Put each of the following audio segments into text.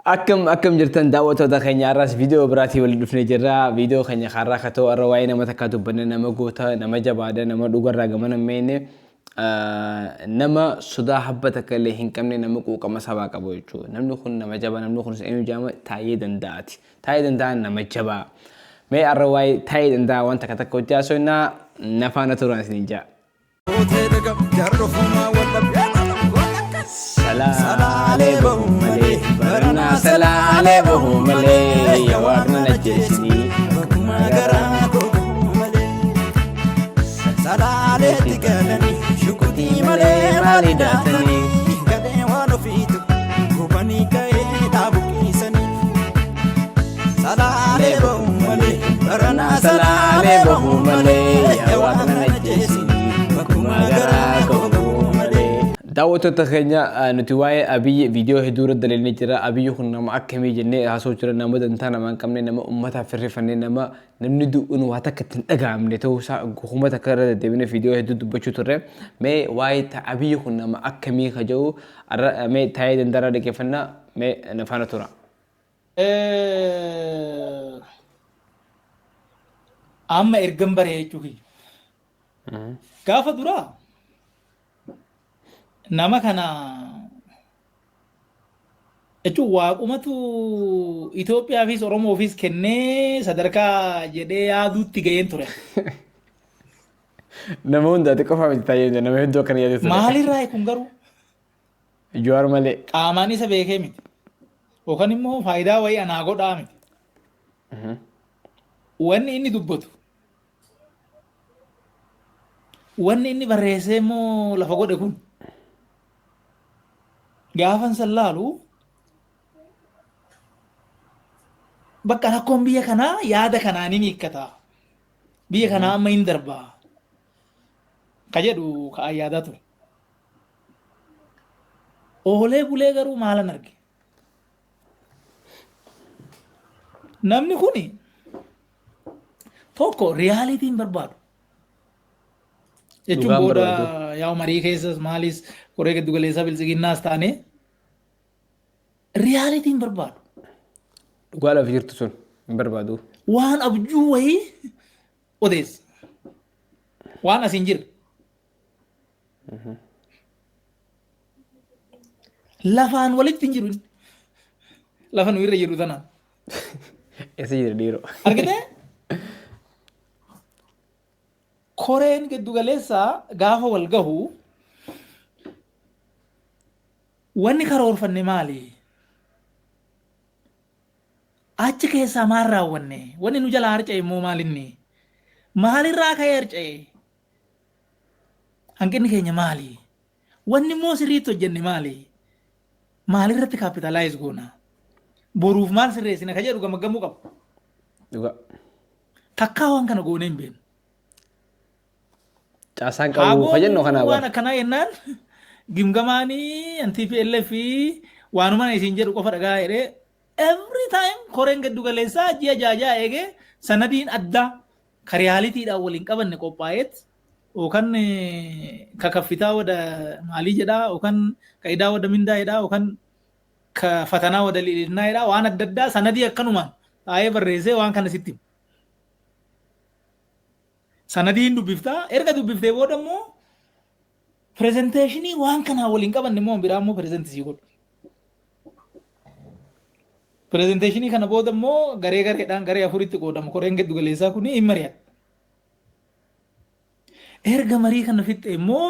Akkam akkam jirtan daawwattoota keenya? Har'as viidiyoo biraatii waliin dhufnee jirra. Viidiyoo keenya har'aa akka ta'u har'a waa'ee nama takkaa dubbanne, nama goota, nama jabaadha, nama dhugarraa gamana hin meenne, nama sodaa habba takka illee hin qabne, nama quuqama sabaa qabu jechuudha. Namni kun nama jabaa, namni kunis eenyu jedhama? Taayyee Danda'aati. Taayyee Danda'aan nama jabaa. Mee har'a waa'ee Taayyee Danda'aa waan takka takka hojii haasofnaa, na faana turaa isiniin jedha. Salaalee bahu malee, baranaa salaalee bahu malee, yaa waaqna na jeesinii. Bakkuma garaa koo gahu malee. Salaaleetti galanii shukutii malee maali daatanii gadhee waan ofiitu gubanii ka'ee dhaabuqiisanii. Salaalee bahu malee baranaa Salaalee bahu malee, yaa waaqna na jeesinii. Bakkuma garaa koo gahu malee. Daawwattoota keenya, nuti waa'ee Abiyyi viidiyoo hedduu irra dalagnee jira. Abiyyi kun nama akkamii jennee haasa'u jira. Nama dantaa namaa hin qabne, nama uummataaf hirrifannee, nama namni du'uun waa takka itti hin dhaga'amne ta'uu isaa gukuma takka irra deddeebinee viidiyoo hedduu dubbachuu turre. Mee waa'ee Abiyyi kun nama akkamii ka jedhu har'a mee Taayee Dandaraa dhaggeeffannaa, mee na faana tura. Amma ergan baree jechuu kiyya. Gaafa duraa nama kana jechuun waaqumatu Itoophiyaafis Oromoofis kennee sadarkaa jedhee yaaduutti ga'een ture. Nama hundaati qofa miti Taayee, nama hedduu akkana yaadee ture. Maalirraa kun garuu? Jawaar malee. Qaamaan isa beekee miti. Yookaan immoo faayidaa wayii anaa godhaa miti. Wanni inni dubbatu, wanni inni barreessee immoo lafa godhe kun gaafan san laalu, bakka rakkoon biyya kanaa yaada kanaan hin hiikkata. Biyya kanaa amma hin darbaa. Ka jedhu ka'aa yaadaa ture. Oolee bulee garuu maalan arge? Namni kuni tokko reality hin barbaadu. Jechuun Dhugaan booda barbaadu. Yaa'u marii keessas maalis koree giddu galeessaa biltsiginnaas taane reality hin barbaadu. Dhugaa lafa jirtu sun hin barbaadu. Waan abjuu wayii odeessa. Waan as hin jirre. Lafaan walitti hin jiru inni. Lafa nu irra jiru tanaan. Eessa jira dhiiroo? Argitee? Koreen giddu galeessaa gaafa wal gahu, wanni karoorfanne maali? Achi keessaa maal raawwanne? Wanni nu jalaa harca'e immoo maalinni? Maalirraa ka'ee harca'e? Hanqinni keenya maali? Wanni immoo sirriitti hojjenne maali? Maalirratti capitalize goona? Boruuf maal sirreessina ka jedhu gamaggamuu qaba. Dhugaa. Takkaa waan kana goonee hin beeknu. Caasaan qabu ka jennu kanaa waan bara. Akkanaa jennaan gimgamaanii an TPLF waanuma isin jedhu qofa dhagaa jedhee, every time koreen giddu galeessaa ji'a ja'a ja'a eegee sanadiin addaa ka realityidhaan waliin qabanne qophaa'eet, yookaan ka kaffitaa wada maalii jedhaa, yookaan ka idaa wada mindaa jedhaa, yookaan ka fatanaa wada liilinnaa jedhaa, waan adda addaa sanadii akkanumaan taa'ee barreessee waan kana sitti hima. Sanadii hin dubbiftaa, erga dubbiftee booda immoo presentation waan kanaa waliin qabanne immoo biraa immoo present sii godhu. Presentation kana booda immoo garee gareedhaan garee afuritti qoodamu, koreen giddu galeessaa kun hin mari'atu. Erga marii kana fixxe immoo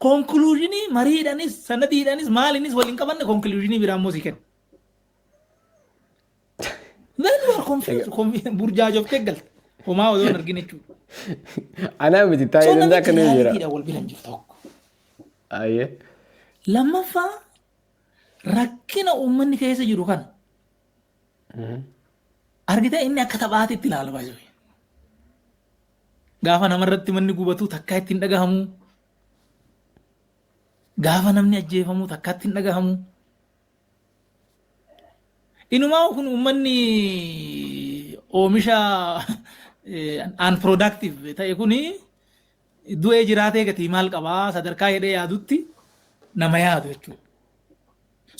conclusion mariidhaanis sanadiidhaanis maaliinis waliin qabanne conclusion biraa immoo sii kenna. Then you are confused, burjaajoftee galta. Homaa odoo hin argin jechuudha. Anaa miti So Taayee Danda'a namichi akkana jira. realityidhaan wal bira hin jiru tokko. Ayyee. Lammaffaa, rakkina uummanni keessa jiru kana argitee inni akka taphaatti itti ilaala baay'ee. Gaafa namarratti manni gubatu takkaa ittiin dhagahamu. Gaafa namni ajjeefamu takkaa ittiin dhagahamu. Inumaa kun uummanni oomisha unproductive ta'e kuni du'ee jiraatee gatii maal qabaa sadarkaa jedhee yaadutti nama yaadu jechuudha.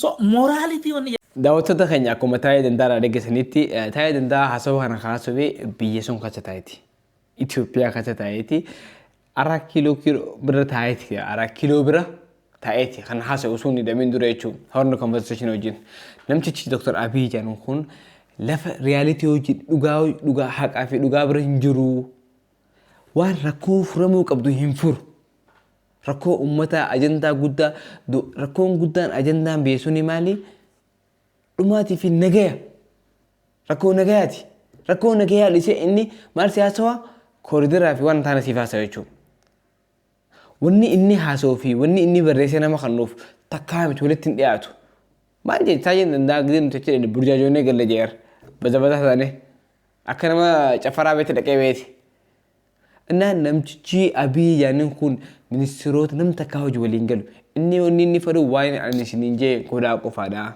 So morality wanni Daawwattoota keenya, akkuma Taayee Danda'aa dhaggeessanitti, Taayee Danda'aa haasawaa kana kaasuu biyya sun keessa taa'eeti. Itoophiyaa keessa taa'eeti. Araa kiiloo kiiloo bira taa'eeti. Araa kiiloo bira taa'eeti kan haasa'u osoo hin hidhamin dura jechuudha. Horn Conversation wajjin. Namtichi Dr. Abiy jedhamu kun lafa reality hojii dhugaa dhugaa haqaa fi dhugaa bira hin jiru. Waan rakkoo furamuu qabdu hin furu. Rakkoo uummataa ajandaa guddaa, rakkoon guddaan ajandaan biyya sunii maali? Dhumaatii fi nagaya. Rakkoo nagayaati. Rakkoo nagayaa dhiisee inni maal si haasawaa? Kooridaraa fi waan taana siif haasawa jechuudha. Wanni inni haasawuu fi wanni inni barreessee nama kennuuf takkaa miti, walitti hin dhiyaatu. Maal jedhe taa'ee danda'a gidee nuti achi burjaajoonnee galle jeer. Baza baza taane akka nama cafaraa beete dhaqee beete. Innaan namtichi Abiy yaaniin kun ministiroota nam takkaa hojii waliin galu. Inni wanni inni fedhu waan ani isiniin jee godhaa qofaadha.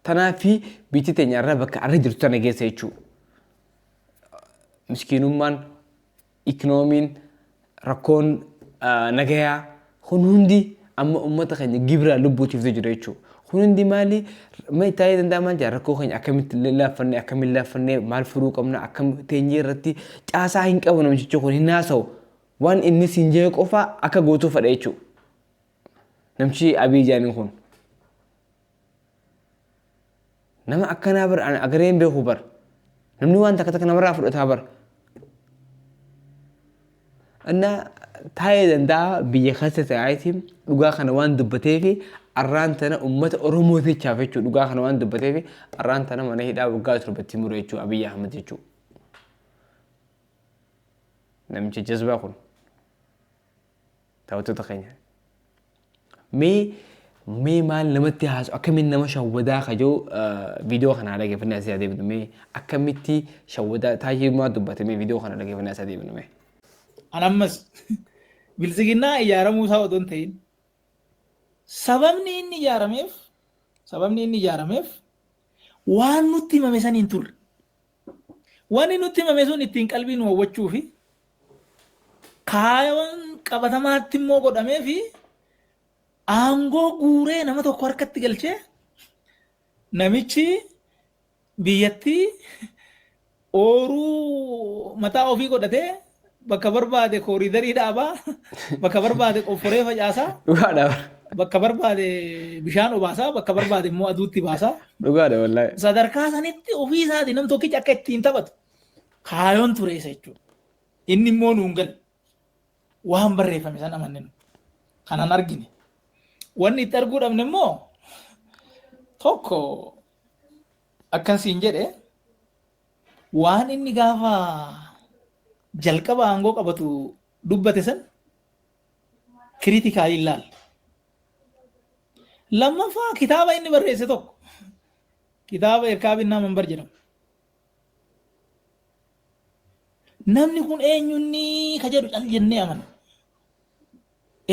Tanaafi biyyi teenya irra bakka arra jirtu tana geessa jechuudha. Miskiinummaan, iknoomiin, rakkoon nagayaa kun hundi amma uummata keenya gibira lubbuutiif jira jechuudha. Kun hundi maali? Mee taa'ee danda'a maal jedha, rakkoo keenya akkamitti laaffannee, akkamitti laaffannee, maal furuu qabna, akkam teenyee irratti caasaa hin qabu namtichi kun hin haasa'u. Waan inni siin jee qofa akka gootuu fedha jechuudha. Namtichi Abiy jedhaniin kun. Nama akkanaa bar ani agaree hin beeku bar. Namni waan takka takka namarraa fudhataa bar. Inna taa'ee danda'a biyya keessa taa'eeti dhugaa kana waan dubbateefi arraan tana uummata Oromootichaaf jechuudha, dhugaa kana waan dubbateefi arraan tana mana hidhaa waggaa 7tti mure jechuudha Abiyyi Ahmad jechuudha. Namicha jazbaa kun. Daawwattoota keenya. Mee maal namatti haasu, akkamiin nama shawwadaa kajoo, viidiyoo kana dhaggeeffannee asii adeemnu, mee akkamitti shawwadaa taayee maa dubbate, mee viidiyoo kana dhaggeeffannee asii adeemnu mee. An ammas biltsiginnaa ijaaramuu isaa otoo hin ta'in, sababni inni ijaarameef waan nutti himame san hin turre. Wanni nutti himame sun ittiin qalbii nu hawwachuu fi kaayoon qabatamaatti immoo godhamee fi aangoo guuree nama tokko harkatti galchee namichi biyyattii ooruu mataa ofii godhatee bakka barbaade kooriidarii dhaabaa, bakka barbaade qofforee facaasaa, Dhugaadha. bakka barbaade bishaan obaasaa, bakka barbaade immoo aduutti baasaa. Dhugaadha wallaahi. Sadarkaa sanitti ofii isaati nam tokkichi akka ittiin taphatu kaayoon ture isa jechuudha. Inni immoo nuun galle. Waan barreeffame san amanne nu. Kanan argine. Wanni itti arguu dhabne immoo tokko, akkan siin jedhe, waan inni gaafa jalqaba aangoo qabatu dubbate san critically ilaalla. Lammaffaa, kitaaba inni barreesse tokko, kitaaba Irkaabinnaa Manbar jedhamu. Namni kun eenyunni ka jedhu cal jennee amanna.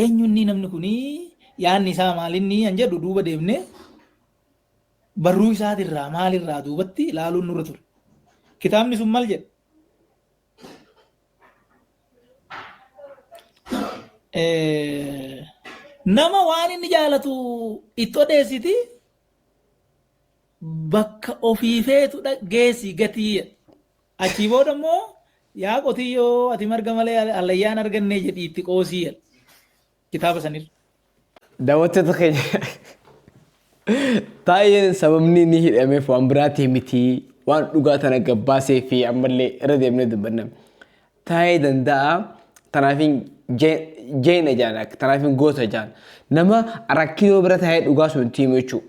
Eenyunni namni kuni, yaadni isaa maalinni kan jedhu duuba deemnee barruu isaatirraa maalirraa duubatti ilaaluun nurra ture. Kitaabni sun maal jedha? Nama waan inni jaalatu itti odeessiti, bakka ofii feetu geessi gatii jedha. Achii booda immoo, "Yaa qotiyyoo, ati marga malee hallayyaan arganne," jedhii itti qoosii jedha. Kitaaba sanirra. Daawwattoota keenya, taa'een sababni inni hidhameef waan biraatii miti, waan dhugaa tana gabbaasee fi ammallee irra deemnee dubbanna. Taa'ee danda'a tanaafin jeena jaan, tanaafin goota jaan, nama rakkoo bira taa'ee dhugaa sun itti himu jechuudha.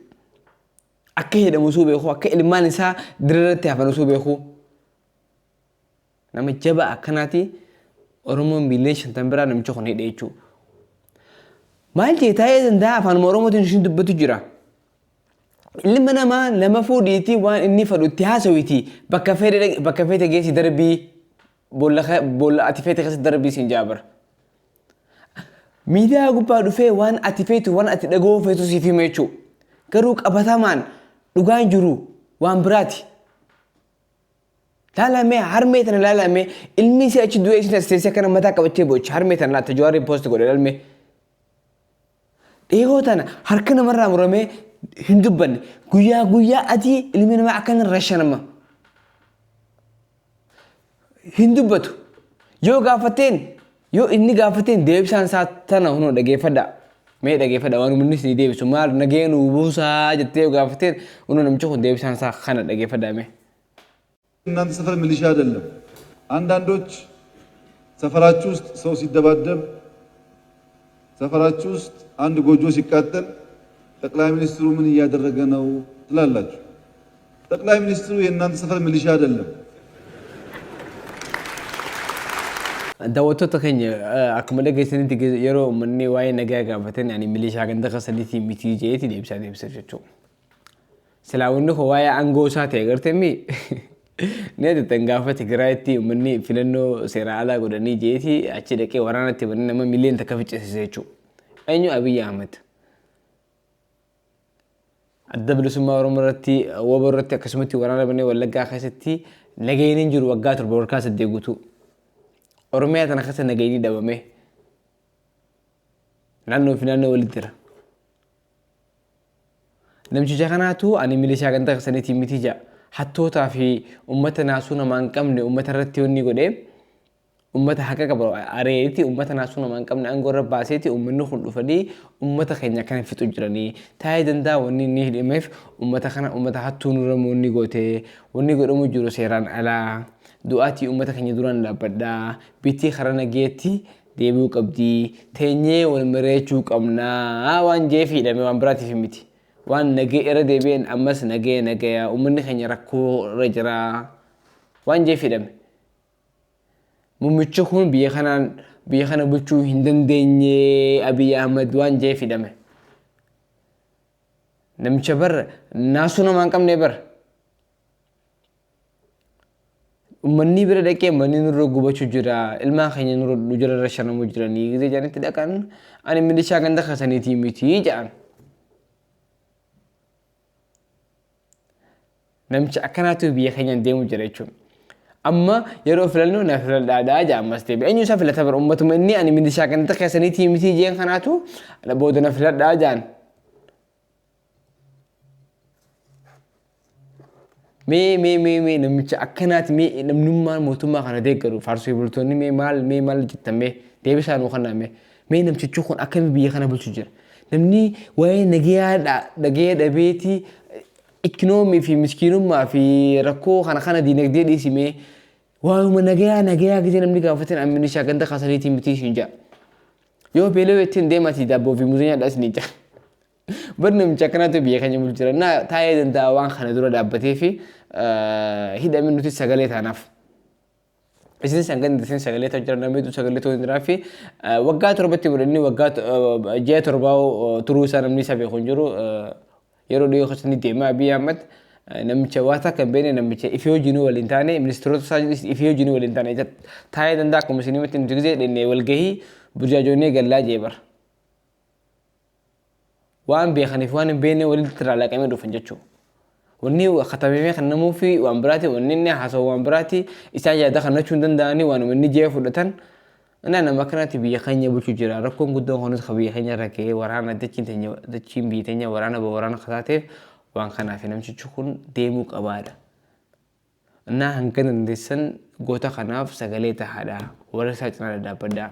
Akka hidhamu osoo beeku, akka ilmaan isaa dirratti hafan osoo beeku, nama jabaa akkanaati Oromoon miiliyoona 50 biraa namicha kun hidhe jechuudha. Maal jee taa'ee danda'a? Afaan Oromootiin ishiin dubbatu jira. Ilma namaa nama fuudhiitii waan inni fedhu itti haasawiti, bakka fedhe bakka feete geessi, darbii boolla boolla ati feete keessatti darbii siin jaabara. Miidiyaa gubbaa dhufee waan ati feetu, waan ati dhaga'uu feetu siif hima jechuudha. Garuu qabatamaan dhugaan jiru waan biraati. Laalamee harmee tana, laalamee ilmi isii achi du'ee isin as teessee akkana mataa qabattee boochi. Harmee tana laata Jawaarri post godhe lalmee. Dhihoo tana harka namarraa muramee Hin dubbanne. Guyyaa guyyaa adii ilmi namaa akkana rashanama. Hin dubbatu. Yoo gaafateen yoo inni gaafateen deebisaan isaa tana hunoo dhageeffadhaa. Mee dhageeffadhaa waan inni isinii deebisu maal nagee nuu buusaa jettee yoo gaafateen hunoo namichi kun deebisaan isaa kana dhageeffadhaa mee. እናንተ ሰፈር ሚሊሻ አይደለም። አንዳንዶች ሰፈራችሁ ውስጥ ሰው ሲደባደብ፣ ሰፈራችሁ ውስጥ አንድ ጎጆ ሲቃጠል ጠቅላይ ሚኒስትሩ ምን እያደረገ ነው ትላላችሁ። ጠቅላይ ሚኒስትሩ የእናንተ ሰፈር ሚሊሻ አይደለም። Daawwattoota keenya akkuma dhageessanitti yeroo uummanni waa'ee nagaa gaafatan ani milishaa ganda keessanitti miti jeeti deebisaa deebisa jechuudha. Silaa wanni kun waa'ee aangoo isaa ta'e gartee mi ni adattan gaafa Tigraayitti uummanni filannoo seera alaa godhanii jeeti achi dhaqee waraanatti banee nama miliyoona takka ficcisiise jechuudha. Eenyu Abiyyi Ahmad. Adda Bilisummaa Oromoo irratti WBO irratti akkasumatti waraana banee Wallaggaa keessatti nagayni hin jiru waggaa 7 waggaa 8 guutuu. Oromiyaa tana keessa nagayni dhabame. Naannoo fi naannoo walitti jira. Namticha kanaatu ani milishaa ganda keessaniitii miti ja'a. Hattootaa fi uummata naasuu namaa hin qabne uummata irratti wanni godhee uummata haqa qaba areeti uummata naasuu namaa hin qabne aangoo irra baaseeti uummanni kun dhufanii uummata keenya akkana fixu jiranii. Taa'ee danda'a wanni inni hidhameef uummata kana uummata hattuu nurra wanni gootee wanni godhamu jiru seeraan alaa du'aatii uummata keenya duraan dhaabbadhaa bittii karaa nageetti deebi'uu qabdi teenyee wal mareechuu qabnaa waan jeef hidhame waan biraatiif miti. Waan nagee irra deebi'een ammas nagee nagaya uummanni keenya rakkoo irra jira waan jeef hidhame. Muummichi kun biyya kanaan biyya kana bulchuu hin dandeenye Abiy Ahmed waan jeef hidhame. Namicha bar naasuu namaa hin qabne bar. Uummanni bira dhaqee manni nurra gubachuu jira ilmaan keenya nurra jira irra shanamuu jiranii gisee jedhanitti dhaqan ani milishaa ganda keessaniitii miti jedhan. Namicha akkanaatu biyya keenyaan deemu jira jechuudha. Amma yeroo filannoo na filadhaadhaa jedha ammas deebi'e. Eenyu isaa filata bara uummatuma inni ani milishaa ganda keessaniitii miti jeen kanaatu booda na filadhaa jedhan. Mee mee mee mee namicha akkanaati mee namnummaan mootummaa kana deeggaru faarsoo bultoonni mee maal mee maal jettan mee deebisaa nuu kennaa mee mee namtichi kun akkami biyya kana bulchu jira. Namni waa'ee nagayaa nagaya dhabeeti ikinoomii fi miskiinummaa fi rakkoo kana kana diinagdee dhiisimee waa'uma nagayaa nagayaa gisee namni gaafateen amma milishaa ganda kaasaniitiin miti isin ja'a. Yoo beela'u ittiin deematii daabboo fi muuzii nyaadhaa isin ja'a. Bar namicha akkanaatu biyya keenya bulchu jira. Na taa'ee danda'a waan kana dura dhaabbatee fi hidhamee nuti sagalee taanaaf. Isinis hanga dandeessan sagalee ta'u jira namni sagalee ta'uu jiraa fi waggaa 7tti godhanii waggaa ji'a 7 turuu isaa namni isa beeku hin jiru. Yeroo dhiyoo keessatti deemaa Abiy Ahmed namicha waa takka hin beekne namicha ifee hojiinuu waliin taane ministeerota isaa ifee hojiinuu waliin taane taa'ee danda'a akkuma isin himatti nuti gisee dhennee walgahii burjaajoonnee gallaa jee bara. Waan beekaniif waan hin beekne walitti irraa laqamee dhufan jechuudha. Wanni katabamee kan namuu fi waan biraati wanni inni haasa'u waan biraati isaan yaada kannachuu hin danda'anii waanuma inni jee fudhatan. Innaa nama akkanaatti biyya keenya bulchu jira. Rakkoon guddoon kunis kan biyya keenya irra ga'ee waraana dachiin teenya dachiin biyya teenya waraana ba waraana kasaateef waan kanaaf namtichi kun deemuu qabaadha. Innaa hanga dandeessan goota kanaaf sagalee tahaadha. Warra isaa cinaa dhadhaabbadha.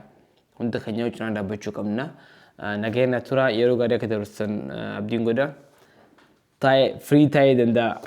Hunda keenya cinaa dhaabbachuu qabna. Nagaya na tura yeroo gaarii akka dabarsan abdiin godha. Taa'ee firii taa'ee danda'a.